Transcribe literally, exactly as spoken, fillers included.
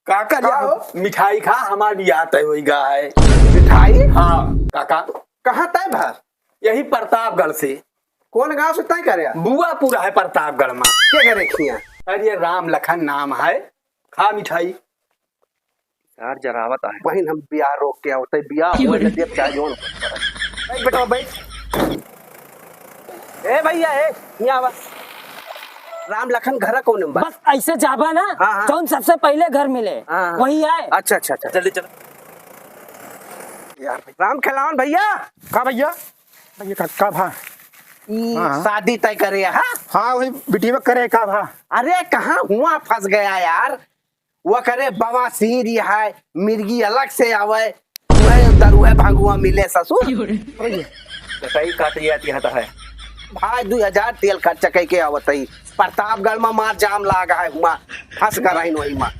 काका, का ले हो? मिठाई खा, हमार बियाह तय होई गा है। मिठाई? हाँ, काका। कहाँ तय भर? यही प्रतापगढ़ से। कौन गांव से तय करे? बुआ पूरा है प्रतापगढ़ में। के करे खिया? अरे, राम लखन नाम है, खा मिठाई। यार, जरावत आहे। बहिन, हम बियाह रोक के आवत है, बियाह होए न देब, चाहे जौन होए। ए, बेटवा, बैठ। ए, भैया, ए, हियाँ आवा। राम लखन घर कौन में बा? बस ऐसे जाबा ना, हाँ, हाँ। जौन सबसे पहिले घर मिले, हाँ, हाँ। वही आए। अच्छा, अच्छा, अच्छा। जल्दी चलो। यार, राम खेलावन भैया। का भैया? भैया, का, का भा? ई हाँ, हाँ। शादी तय करे, हाँ? हाँ, वही बिटिया करे, का भा? अरे, कहाँ हुआ फंस गया यार? वो करे बवासीर है, मिर्गी अलग से आवे, वह दरुए भंगुआ मिले ससुर। कटाई काट लिया ती हता है। भाई, दुई हजार तेल खर्च कई के आवत ही। प्रतापगढ़ में मार जाम लागा है, हुआ फंस कर रही वही मार।